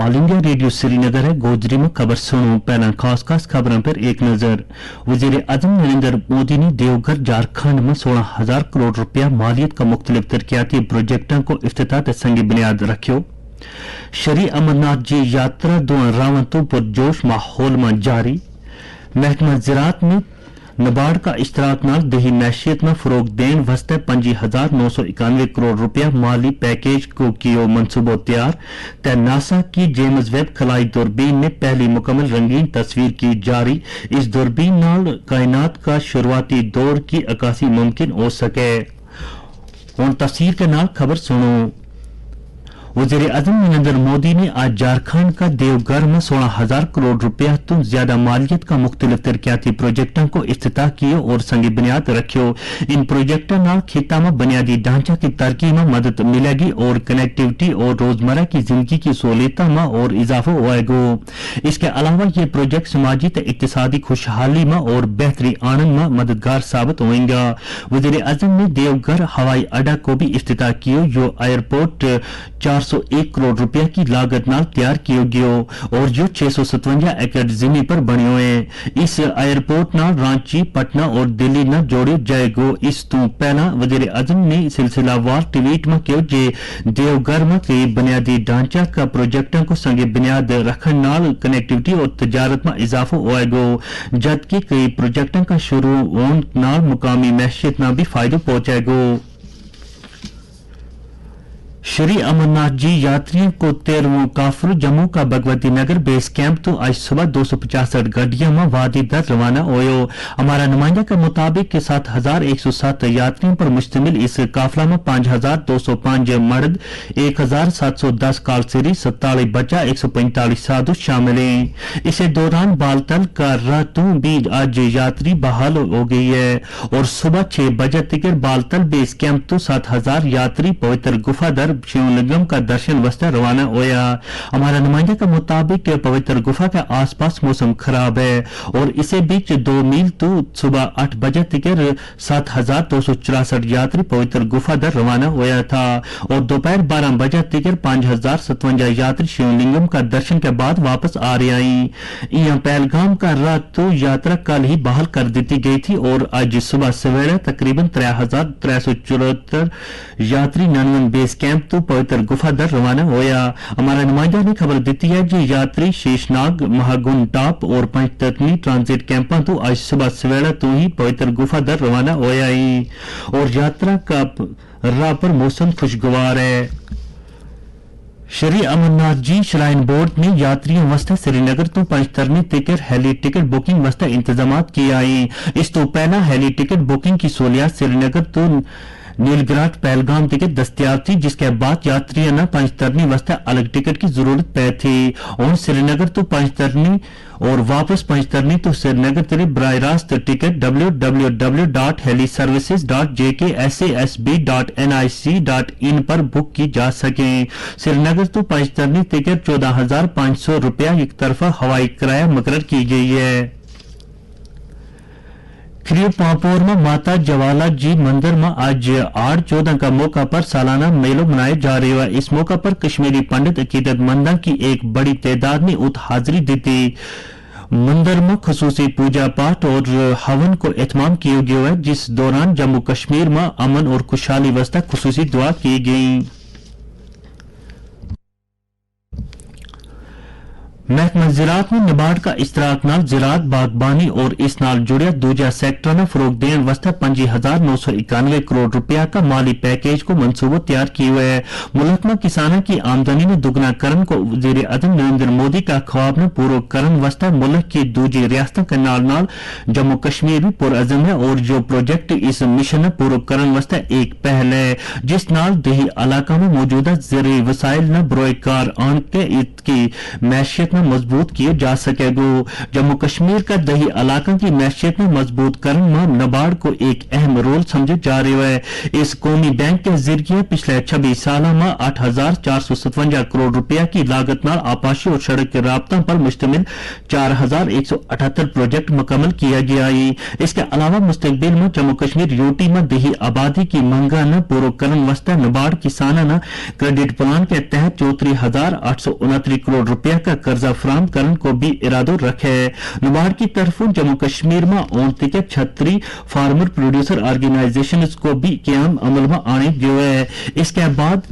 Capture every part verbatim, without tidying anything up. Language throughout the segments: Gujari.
آل انڈیا ریڈیو سری نگر ہے۔ گوجری میں خبر سنو، پہلاں خاص خاص خبراں پر ایک نظر۔ وزیر اعظم نریندر مودی نے دیوگھر جھارکھنڈ میں سولہ ہزار کروڑ روپیہ مالیت کا مختلف ترقیاتی پروجیکٹاں کو افتتاح تے سنگ بنیاد رکھیو۔ شری امرناتھ جی یاترا دواں راواں تو پر جوش ماحول میں جاری۔ محکمہ زراعت میں نبارڈ کا اشتراک نال دیہی معیشت میں فروغ دین واسطے پنجی ہزار نو سو اکانوے کروڑ روپیہ مالی پیکیج کو کیو منصوبو تیار۔ تے ناسا کی جیمز ویب خلائی دوربین نے پہلی مکمل رنگین تصویر کی جاری۔ اس دوربین نال کائنات کا شروعاتی دور کی عکاسی ممکن ہو سکے۔ ہن تفصیل کے نال خبر سنو۔ وزیر اعظم نریندر مودی نے آج جھارکھنڈ کا دیوگھر میں سولہ ہزار کروڑ روپیہ تو زیادہ مالیت کا مختلف ترقیاتی پروجیکٹاں کو افتتاح کیو اور سنگ بنیاد رکھیو۔ ان پروجیکٹاں نال خطہ میں بنیادی ڈھانچہ کی ترقی میں مدد ملے گی اور کنیکٹیوٹی اور روزمرہ کی زندگی کی سہولیتاں میں اور اضافو ہوئے گو۔ اس کے علاوہ یہ پروجیکٹ سماجی تے اقتصادی خوشحالی ما اور بہتری آنن ما مددگار ثابت ہوئیں گا۔ وزیر اعظم نے دیوگھر ہوائی اڈا کو بھی افتتاح کیو۔ یوہ ایئرپورٹ چار سو ایک کروڑ روپیہ کی لاگت نال تیار کیو گیو اور یوہ چھ سو ستونجا ایکڑ زمین پر بنیو ہے۔ اس ایئرپورٹ نال رانچی، پٹنہ اور دلی نال جوڑیو جائے گو۔ اس توں پہلاں وزیر اعظم نے سلسلہ وار ٹویٹ ما کیو جے دیوگھر ما کئی بنیادی ڈھانچہ کا پروجیکٹاں کو سنگ بنیاد رکھن نال کنیکٹیوٹی اور تجارت ما اضافو ہوئے گو، جد کہ کئی پروجیکٹاں کا شروع ہون نال مقامی معیشت نا بھی فائدو پہنچائے گو۔ شری امرناتھ جی یاتریوں کو تیرہواں قافلو جموں کا بھگوتی نگر بیس کیمپ تو آج صبح دو سو پچاسٹھ گڈیاں ما وادی در روانہ ہویو۔ ہمارا نمائندہ کے مطابق کہ سات ہزار ایک سو ست یاتریوں پر مشتمل اس قافلہ ما پانچ ہزار دو سو پانچ مڑد، ایک ہزار سات سو دس کالسری، ستالیس بچا، ایک سو پینتالیس سادھو شامل ہیں۔ اسے دوران بالتل کا راہ توں بھی آج یاتری بحال ہو گئی ہے اور صبح چھ بجے تکر بالتل بیس کیمپ تو سات ہزار یاتری پوتر گفا در شیو لنگم کا درشن واسطے روانہ ہویا۔ ہمارا نمائندہ کے مطابق کہ پوتر گفا کے آس پاس موسم خراب ہے اور اسے بیچ دو میل تو صبح آٹھ بجے تکر سات ہزار دو سو چراسٹھ یاتری پوتر گفا در روانہ ہویا تھا اور دوپہر بارہ بجے تکر پانچ ہزار ستونجا یاتری شیو لنگم کا درشن کے بعد واپس آ رہیا ہیں۔ ایہاں پہلگام کا راہ تو یاترا کل ہی بحال کر دتی گئی تھی اور اج صبح سویرے تقریبا ترے ہزار ترے سو چوہتر یاتری ننون بیس کیمپ تو پوتر گفا در روانہ ہویا۔ ہمارا نمائندہ نے خبر دتی ہے جی یاتری شیش ناگ، مہاگن ٹاپ اور پنچ تتنی ٹرانزٹ کیمپاں تو اج صبح سویرے تو ہی پوتر گفا در روانہ ہویا ہیں اور یاترا کا راہ پر موسم خوشگوار ہے۔ شری امرناتھ جی شرائن بورڈ نے یاتریوں واسطے سری نگر تو پنچ ترنی تکر ہیلی ٹکٹ بکنگ واسطے انتظامات کیا ہیں۔ اس تو پہلا ہیلی ٹکٹ بکنگ کی سہولیات سری نگر تو نیل گراٹ پہلگام تکر دستیاب تھی، جس کے بعد یاتریوں نا پنچ ترنی واسطے الگ ٹکٹ کی ضرورت پے تھی۔ ہن سری نگر تو پنچ ترنی اور واپس پنچ ترنی تو سری نگر تری براہ راست ٹکٹ ڈبلیو ڈبلیو ڈبلیو ڈاٹ ہیلی سروسز ڈاٹ جے کے ایس اے ایس بی ڈاٹ این آئی سی ڈاٹ ان پر بک کی جا سکیں۔ سری نگر تو پنچ ترنی تکر چودہ ہزار پانچ سو روپیہ یک طرفہ ہوائی کرایہ مقرر کی گئی ہے۔ کھریو پامپور ما ماتا جوالا جی مندر ما اج آڑ چودہ کا موقع پر سالانہ میلو منایو جا رہیو ہے۔ اس موقع پر کشمیری پنڈت عقیدت منداں کی ایک بڑی تعداد نے ات حاضری دتی۔ مندر ما خصوصی پوجا پاٹ اور ہون کو اہتمام کیو گیو ہے، جس دوران جموں کشمیر ما امن اور خوشحالی واسطے خصوصی دعا کی گئی۔ محکمہ زراعت نے نبارڈ کا اشتراک نال زراعت، باغبانی اور اس نال جڑیا دوجہ سیکٹراں نا فروغ دین واسطے پنجی ہزار نو سو اکانوے کروڑ روپیہ کا مالی پیکیج کو منصوبو تیار کیو ہے۔ ملک ما کساناں کی آمدنی نا دگنا کرن کو وزیر اعظم نریندر مودی کا خواب نا پورو کرن واسطے ملک کی دوجی ریاستاں کے نال نال جموں کشمیر بھی پرعزم ہے اور یوہ پروجیکٹ اس مشن نا پورو کرن واسطے ایک پہل ہے، جس نال دیہی علاقہ ما موجودہ زرعی وسائل نا بروئے کار آن کے ات کی معیشت نا مضبوط کیو جا سکے گو۔ جموں کشمیر کا دیہی علاقاں کی معیشت نا مضبوط کرن ما نبارڈ کو ایک اہم رول سمجھو جا رہیو ہے۔ اس قومی بینک کے ذریعے پچھلے چھبیس سالاں ما آٹھ ہزار چار سو ستونجا کروڑ روپیہ کی لاگت نال آپاشی اور سڑک کے رابطاں پر مشتمل چار ہزار ایک سو اٹھہتر پروجیکٹ مکمل کیا گیا ہے۔ اس کے علاوہ مستقبل ما جموں کشمیر یوٹی ما دیہی آبادی کی منگاں نا پورو کرن واسطے نبارڈ کساناں نا کریڈٹ پلان کے تحت چوتری ہزار آٹھ سو انتری کروڑ روپیہ کا قرضہ فراہم کرن کو بھی ارادو رکھے۔ نبارڈ کی طرفوں جموں کشمیر ما اون تکے چھتری فارمر پروڈیوسر آرگنائزیشنز کو بھی قیام عمل ما آنے گیو ہے۔ اس کے بعد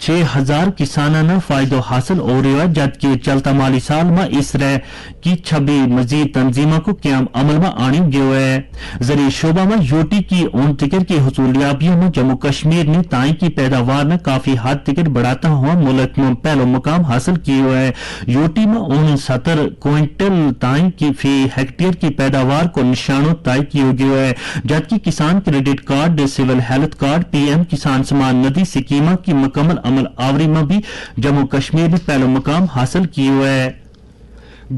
چھ ہزار کساناں نا فائدو حاصل ہو رہیو ہے، جد کہ چلتا مالی سال ما اس رہ کی چھبی مزید تنظیماں کو قیام عمل ما آنے گیو ہے۔ زرعی شعبہ ما یوٹی کی اون تکر کی حصولیابیوں ما جموں کشمیر نے تائیں کی پیداوار نا کافی حد تکر بڑھاتا ہوا ملک ما پہلو مقام حاصل کیو ہے۔ یوٹی ما اون ستر کوئنٹل تائیں کی فی ہیکٹیئر کی پیداوار کو نشانو طے کیو گیو ہے، جد کہ کسان کریڈٹ کارڈ، سول ہیلتھ کارڈ، پی ایم کسان سمان ندی سکیماں کی مکمل عمل آوری ما بھی جموں کشمیر نے پہلو مقام حاصل کیو ہے۔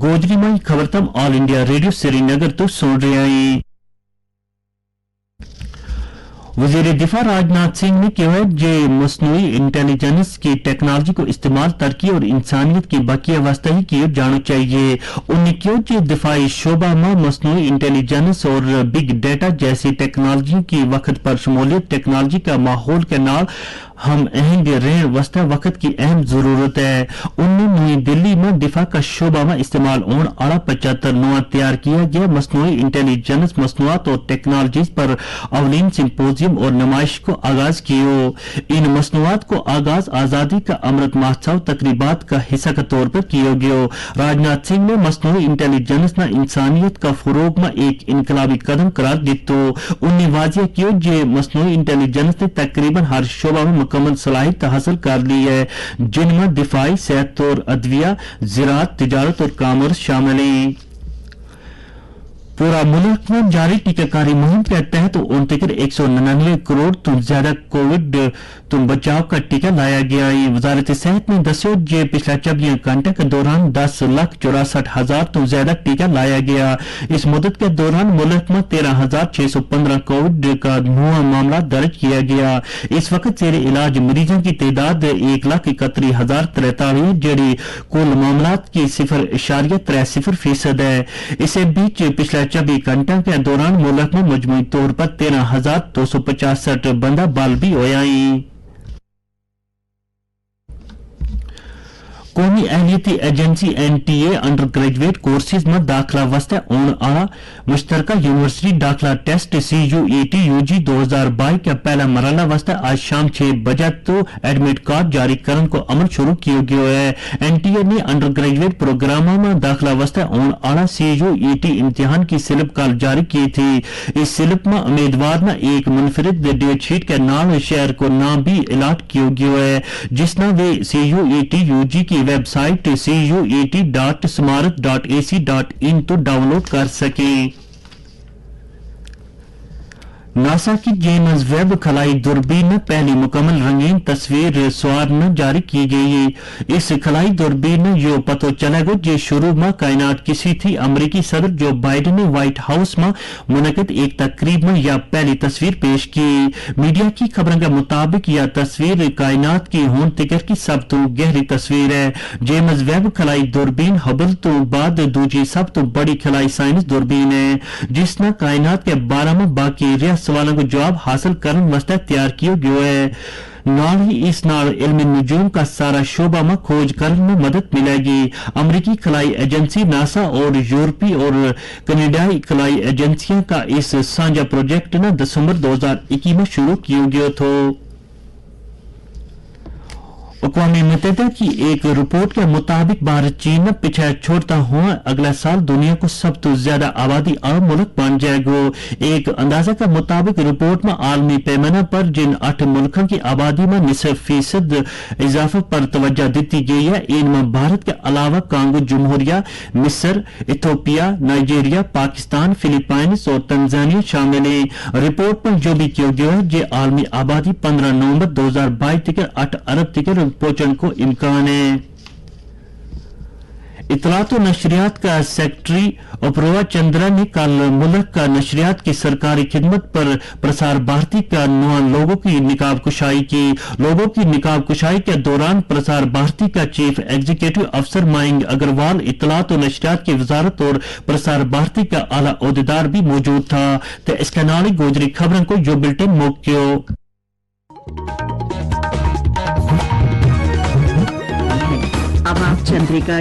گوجری ما یہ خبر تم آل انڈیا ریڈیو سری نگر تو سن رہیا ہیں۔ وزیر دفاع راج ناتھ سنگھ نے کہیو ہے جے مصنوعی انٹیلیجنس کی ٹیکنالوجی کو استعمال ترقی اور انسانیت کی بقیہ واسطے ہی کیو جانو چاہیے۔ انہوں نے کہیو جے دفاعی شعبہ ما مصنوعی انٹیلیجنس اور بگ ڈیٹا جیسی ٹیکنالوجی کی وقت پر شمولیت ٹیکنالوجی کا ماحول کے نال ہم اہنگ رہن واسطے وقت کی اہم ضرورت ہے۔ انہوں نے نوئی دلی ما دفاع کا شعبہ ما استعمال ہون آڑا پچہتر نواں تیار کیا گیا مصنوعی انٹیلیجنس مصنوعات اور ٹیکنالوجیز پر اولین سمپوزیم اور نمائش کو آغاز کیو۔ ان مصنوعات کو آغاز آزادی کا امرت مہوتسو تقریبات کا حصہ کا طور پر کیو گیو۔ راج ناتھ سنگھ نے مصنوعی انٹیلیجنس نا انسانیت کا فروغ ما ایک انقلابی قدم قرار دیتو۔ انہوں نے واضح کیو جے مصنوعی انٹیلیجنس نے تقریبا ہر شعبہ ما مکمل صلاحیت حاصل کر لی ہے، جن ما دفاعی، صحت اور ادویہ، زراعت، تجارت اور کامرس شامل ہیں۔ پورا ملک ما جاری ٹیکہ کاری مہم کے تحت ان تکر ایک سو ننانوے کروڑ توں زیادہ کووڈ توں بچاؤ کا ٹیکہ لایا گیا ہے۔ وزارت صحت نے دسیو جے پچھلا چوبیاں گھنٹہ کے دوران دس لکھ چوراسٹھ ہزار توں زیادہ ٹیکہ لایا گیا۔ اس مدت کے دوران ملک ما تیرہ ہزار چھ سو پندرہ کووڈ کا نواں معاملہ درج کیا گیا۔ اس وقت زیر علاج مریضاں کی تعداد ایک لکھ اکتری ہزار تریتالیس جڑی کل معاملات کی صفر اشاریہ ترے صفر فیصد ہے۔ اسے بیچ پچھلا چوبیس گھنٹہ کے دوران ملک ما مجموعی طور پر تیرہ ہزار دو سو پچاسٹھ بندہ بال بھی ہویا ہیں۔ قومی اہلیتی ایجنسی این ٹی اے انڈر گریجویٹ کورسز ما داخلہ واسطے ہون آڑا مشترکہ یونیورسٹی داخلہ ٹیسٹ سی یو ای ٹی یو جی دو ہزار بائی کا پہلا مرحلہ واسطے آج شام چھ بجے تو ایڈمٹ کارڈ جاری کرن کو عمل شروع کیو گیو ہے۔ این ٹی اے نے انڈر گریجویٹ پروگراماں ما داخلہ واسطے ہون آڑا سی یو ای ٹی امتحان کی سلپ کال جاری کی تھی۔ اس سلپ ما امیدوار نا ایک منفرد ڈیٹ شیٹ کے نال شہر کو نام بھی الاٹ کیو گیو ہے، جس نا ویہ سی یو ای ٹی یو جی کی ویب سائٹ سی یو ای ٹی ڈاٹ سمارت ڈاٹ اے سی ڈاٹ ان تو ڈاؤن لوڈ کر سکیں۔ ناسا کی جیمز ویب خلائی دوربین نا پہلی مکمل رنگین تصویر سوار نا جاری کی گئی ہے۔ اس خلائی دوربین نا یوہ پتو چلے گو جے شروع ما کائنات کسی تھی۔ امریکی صدر جو بائیڈن نے وائٹ ہاؤس ما منعقد ایک تقریب ما یا پہلی تصویر پیش کی۔ میڈیا کی خبراں کے مطابق یا تصویر کائنات کی ہون تکر کی سب تو گہری تصویر ہے۔ جیمز ویب خلائی دوربین ہبل تو بعد دوجی سب تو بڑی خلائی سائنس دوربین ہے، جس نا کائنات کے بارہ ما باقی رہیا سوالاں کو جواب حاصل کرن واسطے تیار کیو گیو ہے۔ نال ہی اس نال علم نجوم کا سارا شعبہ ما کھوج کرن ما مدد ملے گی۔ امریکی خلائی ایجنسی ناسا اور یورپی اور کنیڈائی خلائی ایجنسیاں کا اس سانجھا پروجیکٹ نا دسمبر دو ہزار اکی ما شروع کیو گیو تھو۔ اقوام متحدہ کی ایک رپورٹ کے مطابق بھارت چین نا پچھا چھوڑتا ہوا اگلا سال دنیا کو سب تو زیادہ آبادی آڑو ملک بن جائے گو۔ ایک اندازہ کے مطابق رپورٹ ما عالمی پیمانہ پر جن اٹھ ملکاں کی آبادی ما نصف فیصد اضافہ پر توجہ دیتی گئی ہے، ان ما بھارت کے علاوہ کانگو جمہوریہ، مصر، ایتھوپیا، نائجیریا، پاکستان، فلیپائنز اور تنزانیہ شامل ہیں۔ رپورٹ پر جو بھی کیو گیو ہے جے عالمی آبادی پندرہ نومبر دو ہزار بائیس تکر اٹھ ارب تکر پہنچن کو امکان ہے۔ اطلاعات و نشریات کا سیکرٹری اپروا چندرا نے کل ملک کا نشریات کی سرکاری خدمت پر پرسار بھارتی کا نواں لوگوں کی نقاب کشائی کی۔ لوگوں کی نقاب کشائی کے دوران پرسار بھارتی کا چیف ایگزیکٹو افسر مائنگ اگروال، اطلاعات و نشریات کی وزارت اور پرسار بھارتی کا اعلیٰ عہدیدار بھی موجود تھا۔ تے اس کے نال ہی گوجری خبروں کو یوہ بلٹن موکیو۔ اب آپ چندریکا